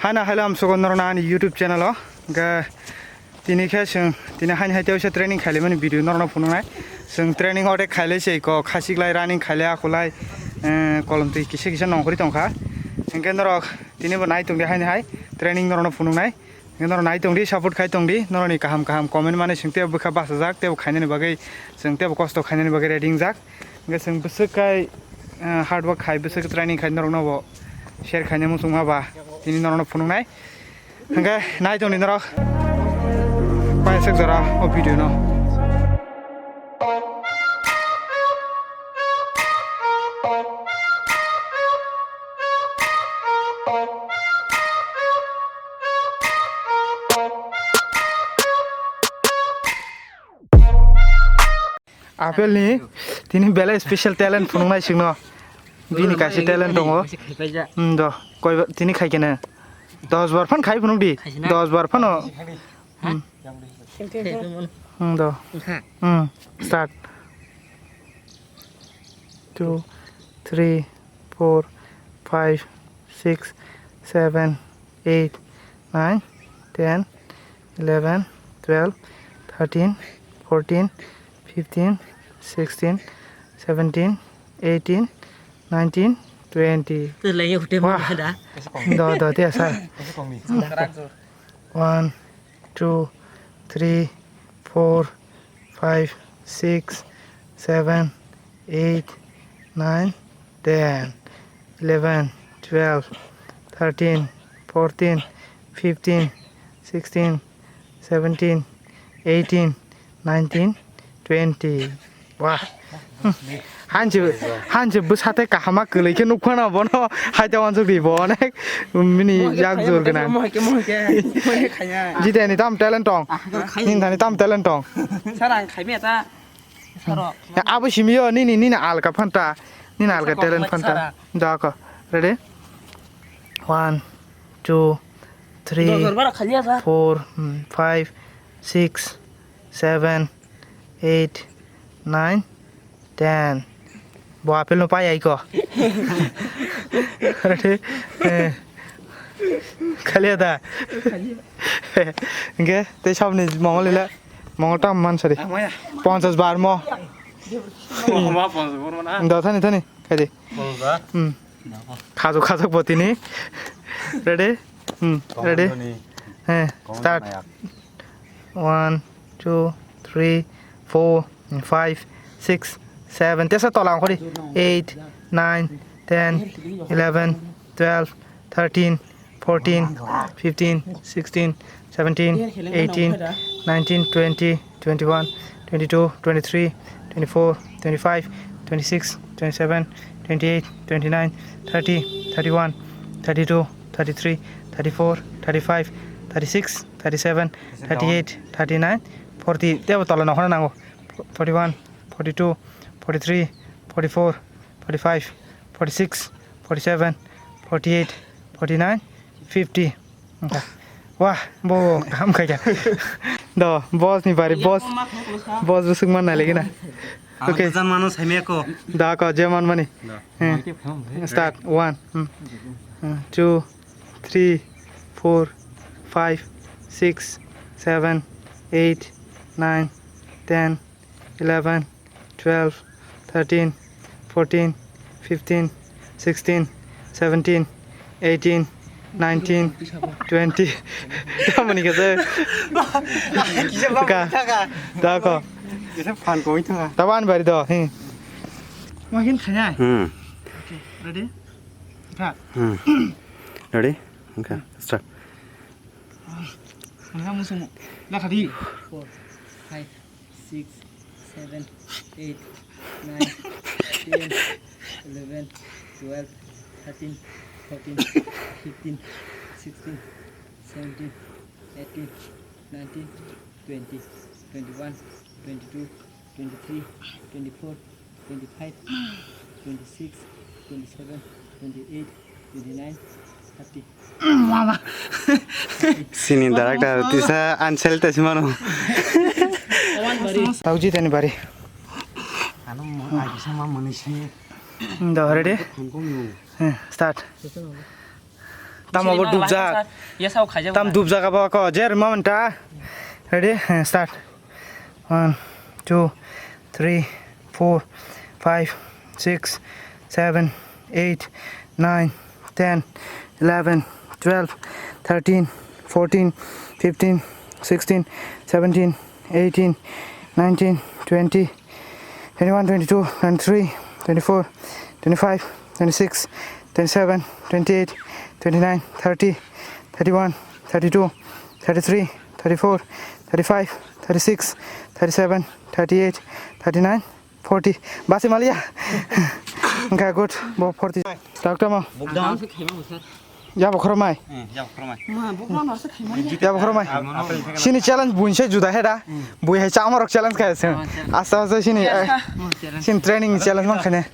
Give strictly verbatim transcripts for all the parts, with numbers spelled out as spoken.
Ano hello, amsukon norokno ani YouTube channel o. Hwnkhe tini khe chwng tini haini hai teisa training khailaimani video norokno phunuknai. Chwng training o de khailai se ko khasiklai running khailai akulai, eh, kolom twi kisa kisa nongkhorwi tongkha. Hwnkhe norok tini bo nai tongdi haini hai training norokno phunuknai. Hwnkhe norok nai tongdi, support khai tongdi, norokni kaham kaham comment mani chwng tebo bwkha bachajak, tebo khainani bagwi chwng tebo kosto khainani bagwi ready wngjak. Hwnkhe chwng bwswk khai, eh, hard work khai, bwswk training khai norokno bo share khaina muchungma ba tini norokno phunuknai. Hwnkhe nai tongdi norok paisuk jora o video no. Apple ni tini belai special talent phunuknai chwngno. Bini kaisa talent tongo. Hmm, do, koi ba, tini khai kene. Dos bar phan khai phunuk di. Dos bar phano. Hmm. Hmm, do. Hmm, start. Two, three, four, five, six, seven, eight, nine, ten, eleven, twelve, thirteen, fourteen, fifteen, sixteen, seventeen, eighteen, nineteen, twenty. Wah. Do, do, dia sa. One, two, three, four, five, six, seven, eight, nine, ten, eleven, twelve, thirteen, fourteen, fifteen, sixteen, seventeen, eighteen, nineteen, twenty. Wah. Hanse, hanse bwsate kahama kwlwi khe nukphano bono haita wansuk di bo onek bini yak jur gwnang. Jiteni tam talent tong. Nini thani tam talent tong. Sir, ang khaimya ta. Saro. Ya, abo simiyo nini, nini alka phanta. Nini alka talent phanta. Dako. Ready? One, two, three, four, hmm, five, six, seven, eight, nine, ten. Bo apple no pai ai ko. Ready? Eh. Khali da. Hwnkhe tei sabni mongol ila. Mongol tam man sari. Ponchas bar mo. Do thani thani. Khai di. Hmm. Khajak khajak bo tini. Ready? Hmm. Ready? He, start. One, two, three, four, five, six, seven. Tesa tola ongkhori. Eight, nine, ten, eleven, twelve, thirteen, fourteen, fifteen, sixteen, seventeen, eighteen, nineteen, twenty, twenty-one, twenty-two, twenty-three, twenty-four, twenty-five, twenty-six, twenty-seven, twenty-eight, twenty-nine, thirty, thirty-one, thirty-two, thirty-three, thirty-four, thirty-five, thirty-six, thirty-seven, thirty-eight, thirty-nine, forty. Tebo tola nokhorna nango. Forty-one, forty-two, forty-three, forty-four, forty-five, forty-six, forty-seven, forty-eight, forty-nine, fifty. Wah, bo kaham khaikha. Do, boss ni bari, boss. Boss bwswk man nai lagi na. Okay. Jan mano saimya ko. Da ko je man mani. Start. One, hmm. Hmm, two, three, four, five, six, seven, eight, nine, ten, eleven, twelve, thirteen, fourteen, fifteen, sixteen, seventeen, eighteen, nineteen, twenty. Tamoni khe se. Ka. Da ko. Kisa phan koi thanga. Taban bari do. Hin. Ma hin khanya. Hmm. Okay, ready? Kha. Hmm. Ready? Okay, start. Ang musung. Na khadi. Four, five, six, seven, eight, nine, ten, eleven, twelve, thirteen, fourteen, fifteen, sixteen, seventeen, eighteen, nineteen, twenty, twenty-one, twenty-two, twenty-three, twenty-four, twenty-five, twenty-six, twenty-seven, twenty-eight, twenty-nine, thirty. Sini director tisa ansel tesi mano. Tauji tani bari. Ano mo ai bisa ma mani si. Do ready? Thangkong yo. Eh, start. Tamo bo dubjak. Tam dubjak abo ko. Jer ma manta. Ready? Start. One, two, three, four, five, six, seven, eight, nine, ten, eleven, twelve, thirteen, fourteen, fifteen, sixteen, seventeen, eighteen, nineteen, twenty, twenty-one, twenty-two, twenty-three, twenty-four, twenty-five, twenty-six, twenty-seven, twenty-eight, twenty-nine, thirty, thirty-one, thirty-two, thirty-three, thirty-four, thirty-five, thirty-six, thirty-seven, thirty-eight, thirty-nine, forty. Basi malia. Engka good. Bo forty. Doctor mo. Bukdon. Ya bokhormai. Hmm, ya bokhormai. Ya bokhormai. Sini challenge bunse juda heda. Bui hai chamarok challenge kaya sen. Asta asta sini. Sini training challenge man khane.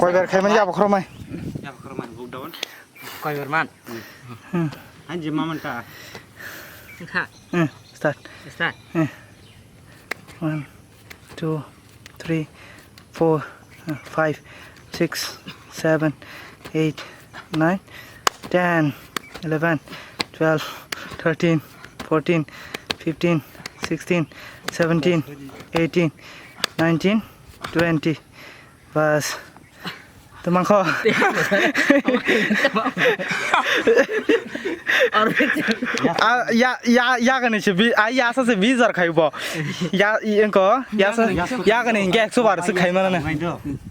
Koi ber khaimani ya bokhormai. Ya bokhormai bukdon. Koi ber man. Hanji maman ta. Start. Start. One, two, three, four, uh, five, six, seven, eight, nine, ten, eleven, twelve, thirteen, fourteen, fifteen, sixteen, seventeen, eighteen, nineteen, twenty. Bas. Tumang kho. Ah, ya, ya, ya gani se bi, ah, ya sa se bi jar khai bo. Ya, i engko, ya sa, ya gani engke ekso bar se khai mana na.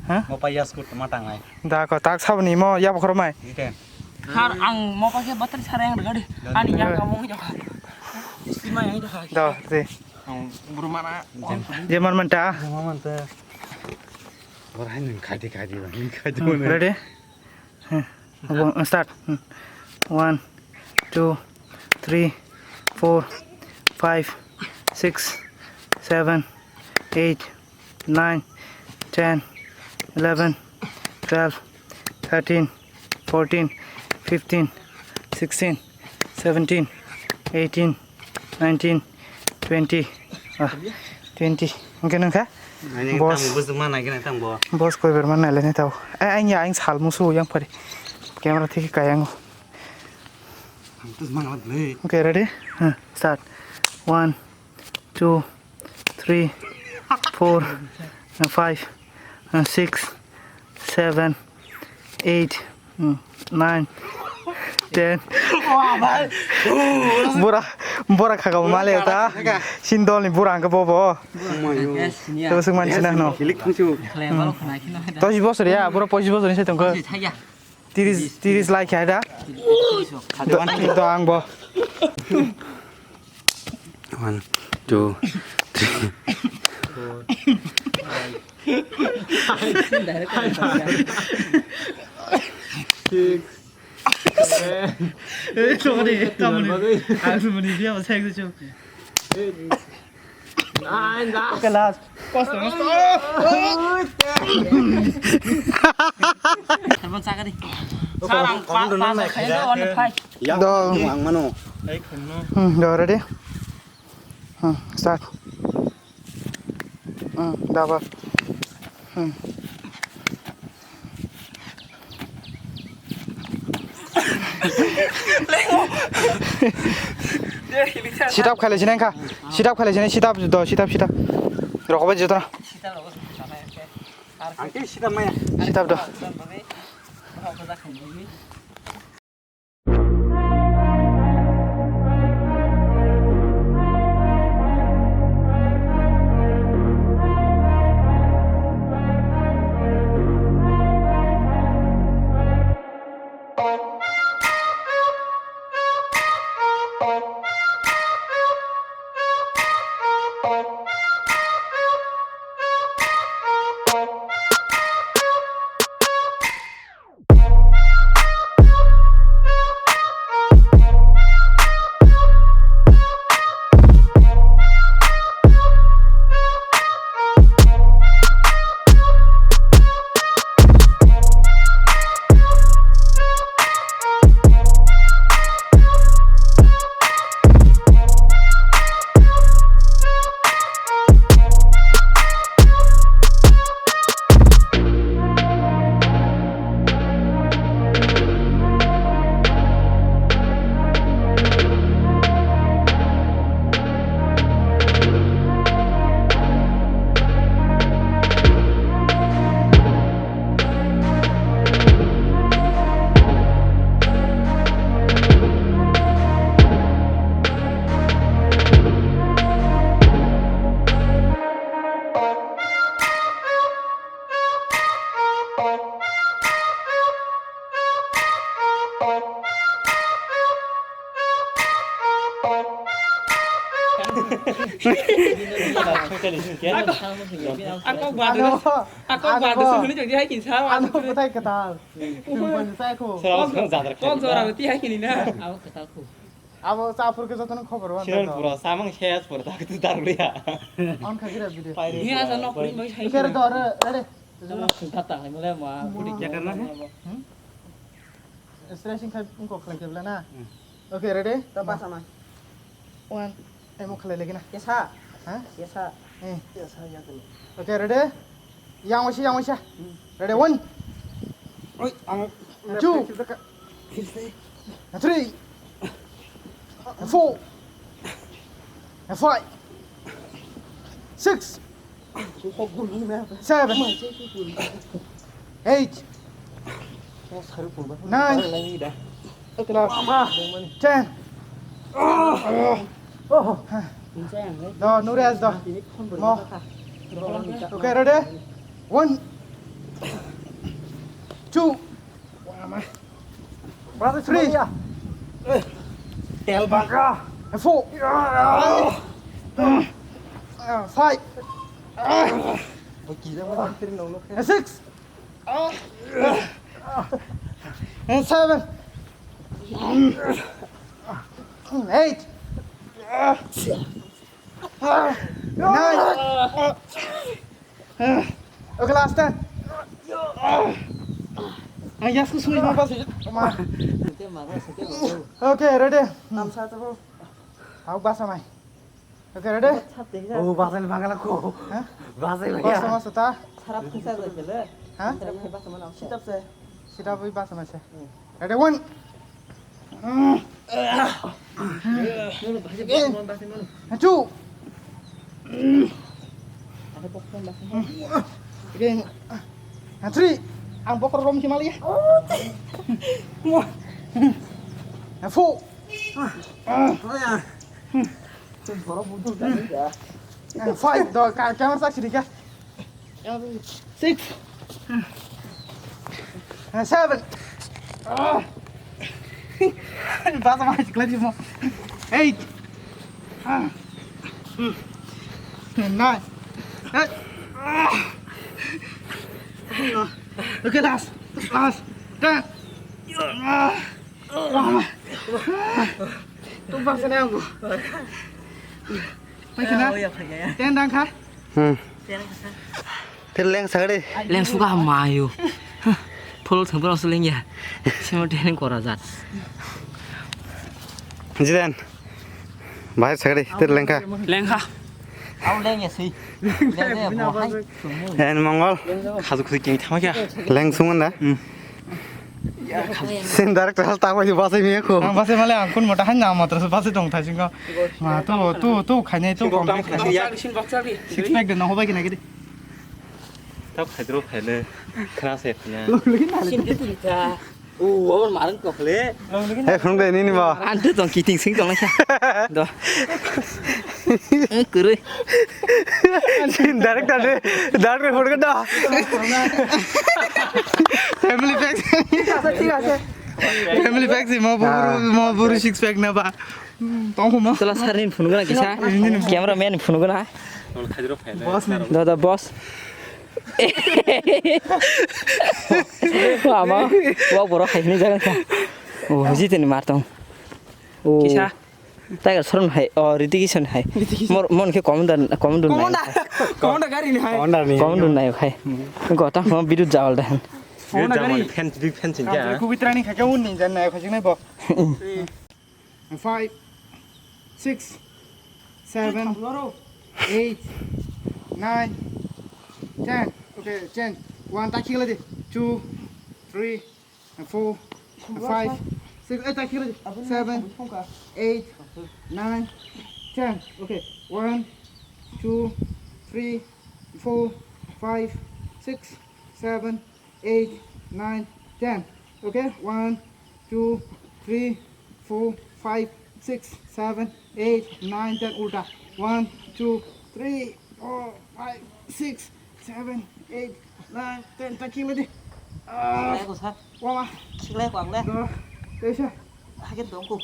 Ha? Mo pa yas kut ma tangai. Da ko tak sabni mo ya bokhormai. Sar ang mo pa ke batal sarang gadi. Ani ya kamu ya. Sima ya. Do, si. Ang burmana. Je man manta. Burmana. Ready? Start. One, two, three, four, five, six, seven, eight, nine, ten, eleven, twelve, thirteen, fourteen, fifteen, sixteen, seventeen, eighteen, nineteen, twenty. Ah, twenty. Engke nang kha? Boss. Boss koi ber man nai le ne tau. Eh, ang ya, ang sal musu yang pari. Camera thik kaya ngo. Okay, ready? Start. One, two, three, four, five, six, seven, eight, nine, ten. Bora, bora khaga male ta. Sindol ni bora ang bobo. To sung man sina no. Tosi bosor ya, bora posi bosor ni se tongko. Tiris, tiris lai khe da. Do, do ang bo. One, two, three. Six. Eh, sorry, tamoni. Aku muni dia masai tu. Oke, last. Kosto, kosto. Telepon sakari. Sarang pa, pa, sakari, do, one, five. Do. Ang mano. Hmm, do, ready? Hmm, start. Hmm, double. Hmm. Sit up khaile sinai kha. Sit up khaile sinai, sit up do, sit up, sit up. Rokbai joto. Sit up do. Ako, ako bado, ako bado sungni jodi hai kinsa. Ano butai katal. Sungpan sai ko. Kok jora ti hai kini na. Abo chapur ke jotono khobor wan. Siron pura samang ses pura tak tu darliya. On kha gira video. Ni asa nok ri mai hai. Kere do re re. Tata hai mole ma. Budi kya karna hai? Stretching khai ungko khlai kebla na. Okay, ready? To pas ama. One. Emo khlai lagi na. Kesa. Ha? Kesa. Eh. Kesa ya kene. Okay, ready? Yang waisa, yang waisa. Ready, one. Oi, ang two. Three. Four. Five. Six. Seven. Eight. Nine. Ten. Do, no rest do. Mo. Okay, ready? One. Two. Three. Tel baka. Four. Five. Six. Seven. Eight. Nine. Okay, last ten. Ang yas ko sui mo pas. Okay, ready? Tamsa to. Hau basa mai. Okay, ready? Oh, basa ni bangala ko. Ha? Basa ni. Basa masa ta. Sarap kisa jai bele. Ha? Sarap kisa basa mana. Sitap se. Sitap basa masa. Ready, one. Two. Again. Three. Ang bokor rom kimali ya. Four. Five. Do ka kamar sa sirika. Six. Seven. Basa mai sikla di mo. Eight. Nine. Okay, last. Last. Ten. Tu basa na mo. Mai kena. Ten dang kha. Hmm. Phir leng sagri. Leng suka mayo. Phol thang bro su leng ya. Simo ten kora jat. Jidan. Bahai sagri, phir leng kha. Leng kha. Au leng ya sui. Leng ya bo hai. En Mongol. Khaju khaju king thama kya? Leng sungan da. Hmm. Sin director hal tak wajib bahasa ini aku. Ang bahasa malah angkun mata hanya mata bahasa dong thai singko. Ma tu tu tu khanya tu kong. Six pack de no hobai kena gidi. Tau khai dro khai le. Khna se khna. Sin ke tu ta. U, abon marang kok le. He phung de nini ba. Antu tong kiting sing tong sa. Do. Eh, kuru. Director de, director phone ke da. Family pack. Thik ase, thik ase. Family pack si mo buru, mo buru six pack na ba. Tong mo. Tela sar ni phone gana kisa. Camera man phone gana. Boss ni. Da da boss. Ama, wa borok hai hini jagan kha. O, jiteni mar tong. O. Kisa. Tiger soron hai, o, Hrithik Roshan hai. Mor, mon khe commander, commander nai. Commander. Commander gari ni hai. Commander ni. Commander nai hai. Gota mo bidut jawal da han. Commander gari. Fan, big fan sin ja. Kubitrani kha ke un ninja nai kha jinai bo. Five, six, seven, eight, nine, ten. Okay, change. One, ta khikla di. Two, three, four, five, six. Eh, ta khikla di. Seven, eight, nine, ten. Okay. One, two, three, four, five, six, seven, eight, nine, ten. Okay, one, two, three, four, five, six, seven, eight, nine, ten. Ulta. One, two, three, four, five, six, seven, eight, nine, ten. Ta khikla di. Ah. Khikla ko sa. Wama. Khikla ko ang le. Do. Kaisa. Hagen dong ko.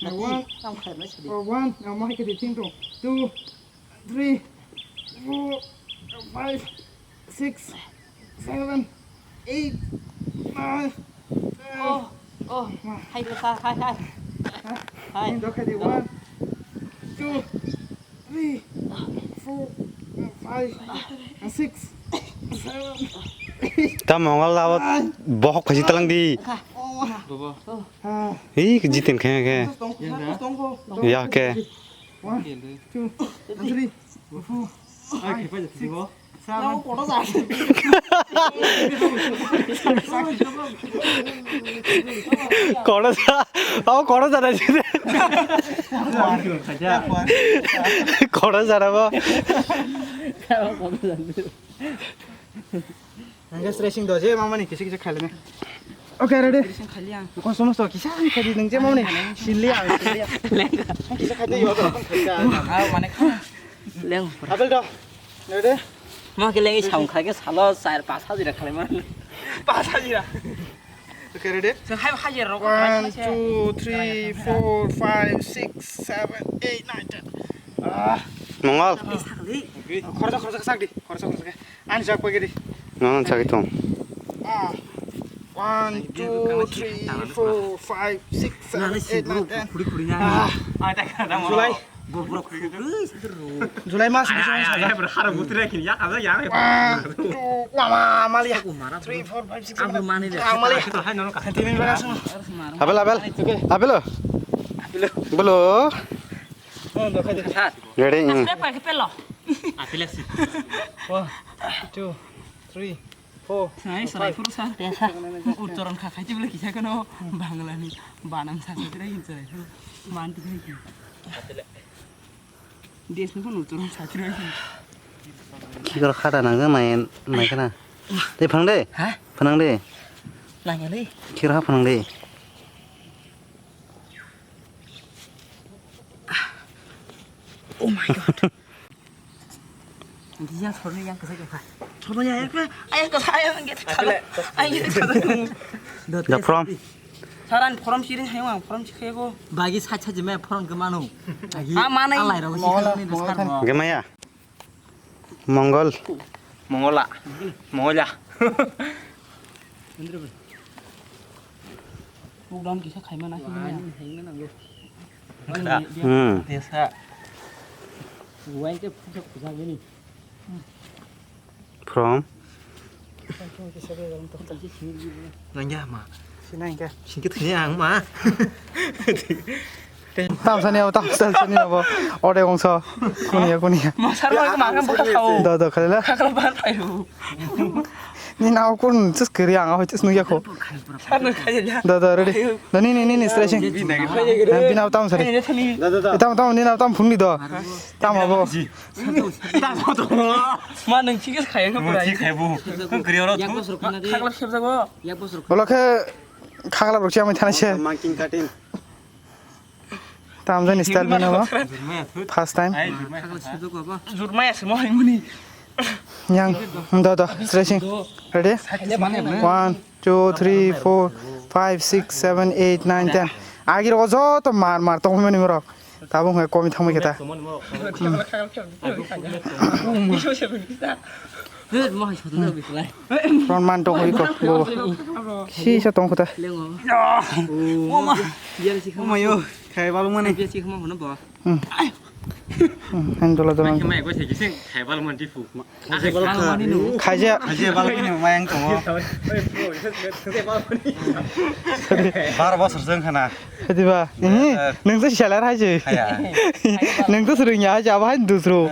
One. Tam khairnai sadi. Oh, one. Now, mo hai khe di, tin tong. Two, three, four, five, six, seven, eight, nine, ten. Oh, oh. Hai, hai, hai, hai. Hai. Tin tong khe di, one, two, three, four, five, six, seven, eight. Tamo wala bohok khaisi talang di. Bobo. Ah. Hei, jiten khe khe. Ya ke. One, two, three, four, five, six, seven. Kono sa, oh, kono sa na sini. Kono sa na bo. Ang stretching do je, mama ni kisi kisi khali na. Okay, ready? Stretching khali ang. Kau semua tu kisa ni khali nang je, mama ni. Sili ang, sili ang. Kisa khali yo, khali ka. Ah, mane kha. Leng. Apel do. Ready? Ma ke lengi saung kha ke salo sar pas hajira khali man. Pas hajira. Okay, ready? Sing hai hajira rok. One, two, three, four, five, six, seven, eight, nine, ten. Ah. Mongol. Khorsa, khorsa, sak di. Khorsa, khorsa. Ani jak pagi di. Nono chagi tong. Ah. One, two, three, four, five, six, seven, eight, nine, ten. Ah. July. July mas bisingo sajak. One, two, wama, malia. Three, four, five, six, seven. Ang malia. Tini minit bagas. Abel, Abel. Abel. Belo. Ready? One, two, three, four. Sai, sai, phuru sa. Ucharon kha khai tibule kisa kono Bangla ni banam sa sa tira hin sai phuru. Man ti khai ki. Des ni kono ucharon sa tira hin. Khikor khata nang nai nai kana. Te phang de. Ha? Phang de. Nang ya le. Khikor ha phang de. Oh my God. Yang sorni yang kesek apa? Sorni yang apa? Ayang kesek ayang get khala. Ayang get khala. The from? Saran from siring hayung ang from sikhe go. Bagi sacha jeme from ke manu. Ah, manai. Alai rok sikhe ni sar. Gemaya. Mongol. Mongola. Mongola. Program kisa khaima na. Hmm. Desa. Wai ke phuja phuja gini. From? Nangya ma. Sinai ke. Singkit thini ang ma. Tam sani abo, tam sani abo. Ode gongso. Kunia, kunia. Masar ma ma kan baka sao. Do, do, khalila. Kakal ban payu. Ni nao kun just kiri ang, just nungya ko. Sar nung kaya ja. Do, do, ready. Do, ni, ni, ni, ni, stretching. Bina tam sari. Tam, tam, ni nao tam phungni do. Tam abo. Ma nung chikis khaya ka pura. Chik khaya bu. Kung kiri oro tu. Khakla khep jago. Bolo khe khakla rok chiamai thana se. Monkey cutting. Tamjani style bana ba. First time. Jurmaya se mo hai muni. Yang do do stretching. Ready? One, two, three, four, five, six, seven, eight, nine, ten. Agir o joto mar mar tongmani morok. Tabuk hai komi thangbai khe ta. Front man tong hoi ko bo. Si sa tong kho ta. Mama yo, khai balu mani. Hmm. Hmm, han dola dola. Mai ko se kising khai balu man tipu. Khaija. Khaija balu ni mayang tongo. Bar bosor jeng khana. Khadiba. Ihi, nung to seller hai je. Nung to sering ya, jaba hai dusro.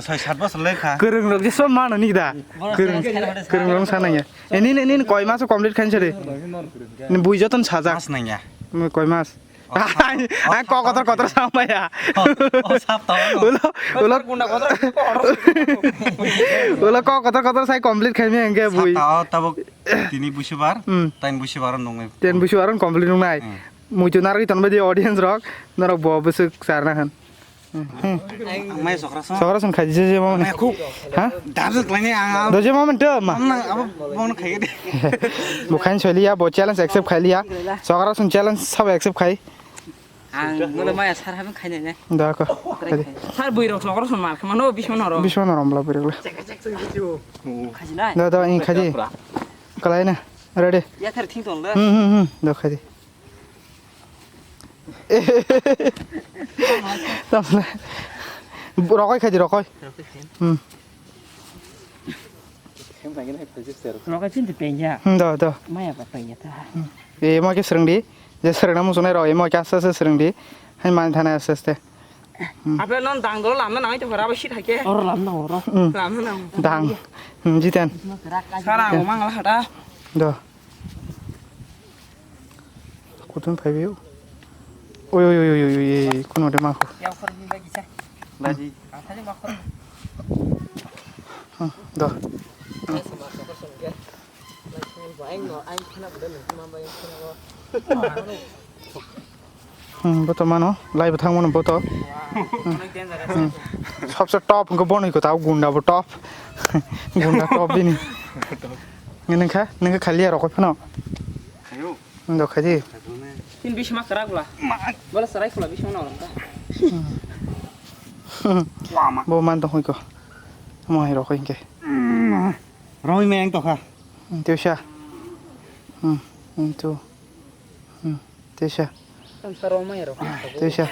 Soi sat bosor le kha. Kereng rok je som mano ni da. Kereng, kereng rok sana ya. Ini, ini, ini koi mas complete khan sari. Ini bui joton sajak. Mas nang ya. Koi mas. Ang kok kotor kotor sama ya. Oh, sap to. Ulo, ulo. Ulo kok kotor kotor sai complete khai me engke bui. Sap to, tabuk tini busibar, hmm, tain busibar nung nai. Ten busibar complete nung nai. Hmm. Muitu narok iton badi audience rok, narok bo besuk sarna khan. Hmm, hmm. Ang mai sokra song. Sokra song khaji je mo. Mai khuk. Ha? Dam se klai ang. Do je mo to ma. Ang abo bon khai de. Bo khan soli ya, bo challenge accept khai liya. Sokra song challenge sab accept khai. Ang mula maya sar habang khainai nai. Da ko. Sar bui rok logor son mar khama no bisma noro. Bisma noro mla bui rok le. Khaji nai. Da da in khaji. Kalai na. Ready. Ya thar thing tong le. Hmm hmm hmm. Da khaji. Tamla. Rokoi khaji rokoi. Hmm. Lokai chinti pengya. Hmm, do, do. Maya ba pengya ta. Hmm. E, mo ke srengdi. Je srengna musunai rok, e mo ke aste aste srengdi. Hai man thana aste aste. Hmm. Ape non dang do lamna nang to hora ba shit hake. Or lamna oro. Hmm. Lamna nang. Dang. Hmm, jiten. Sara mo mangla hata. Do. Kutung phai biu. Oi, oi, oi, oi, oi, oi, kuno de mangkho. Yakhor ni lagi cha. Lagi. Athani makhor. Hmm, do. Hmm, boto mano, lai bwthang mano boto. Hmm. Hmm. Sabse top hwnkhe bono hwnkhe tao gunda bo top. Gunda top bini. Nini kha, nini kha khali ya rokoi phano. Ayo. Ndo khaji. Tin bisma kwrak bla. Bola sarai khula bisma na orang ta. Bo man tong hoi ko. Mo hai rok hoi ke. Roi me ang to kha. Tesa. Hmm, tu. Hmm, tesa. Ang sa rok mai rok. Tesa.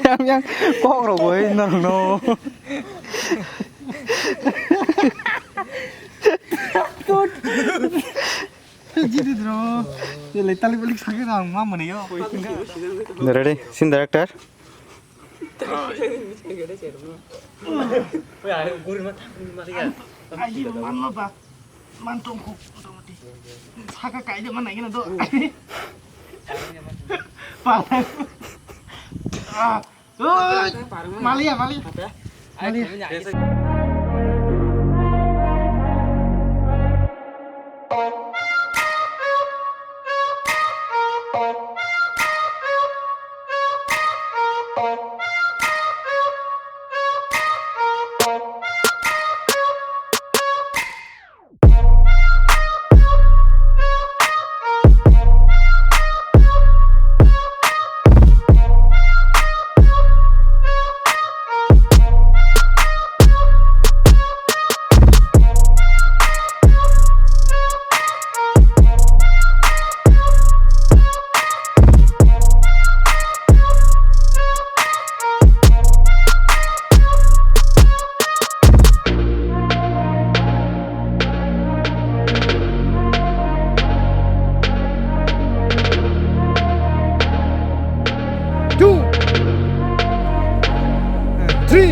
Yang yang kok rok oi no no. Jidit ro. Ye le tali balik sakhe na ma mane yo. Ready, scene director. Aji man ma ba. Man tong ko. Saka kai de man nai na do. Pa. Ah. Oi, malia, malia. Malia. Two, three.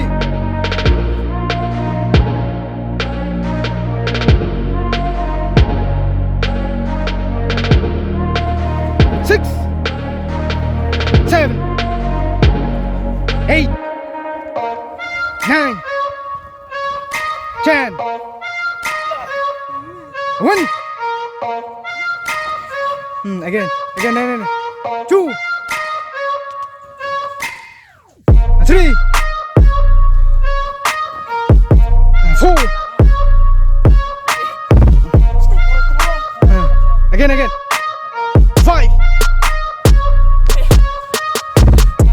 Six, seven, eight, nine, ten. One. Hmm, again, again, again, again. Two. Three. Four. Again, again. Five.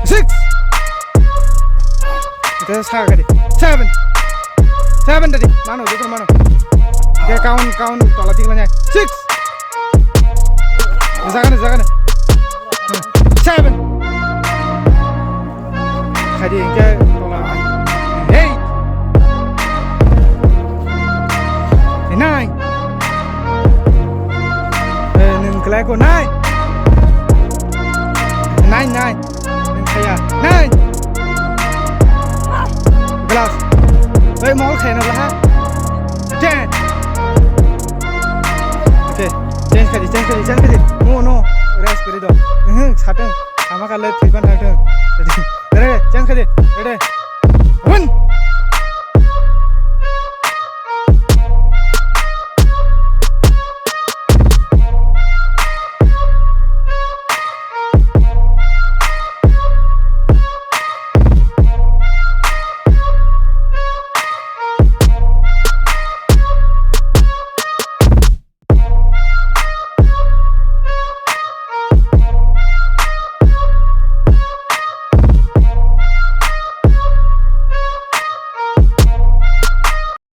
Six. Ito sa kadi. Seven. Seven tadi. Mano, dito mano. Okay, count, count. Tola tinggal niya. Six. Jaga na, jaga na. Seven. Khaidi hingke tola. Eight. Nine. Eh, nwng kwlai ko nine. Nine, nine. Nwng khaya. Nine. Glass. Oi, mol khayna laha. Ten. Okay. Change khaidi, change khaidi, change khaidi. No, no. Rest khaidi do. Mhm, sateng. Ama kale thwiban thangthang. Ready, change khaidi. Ready. One.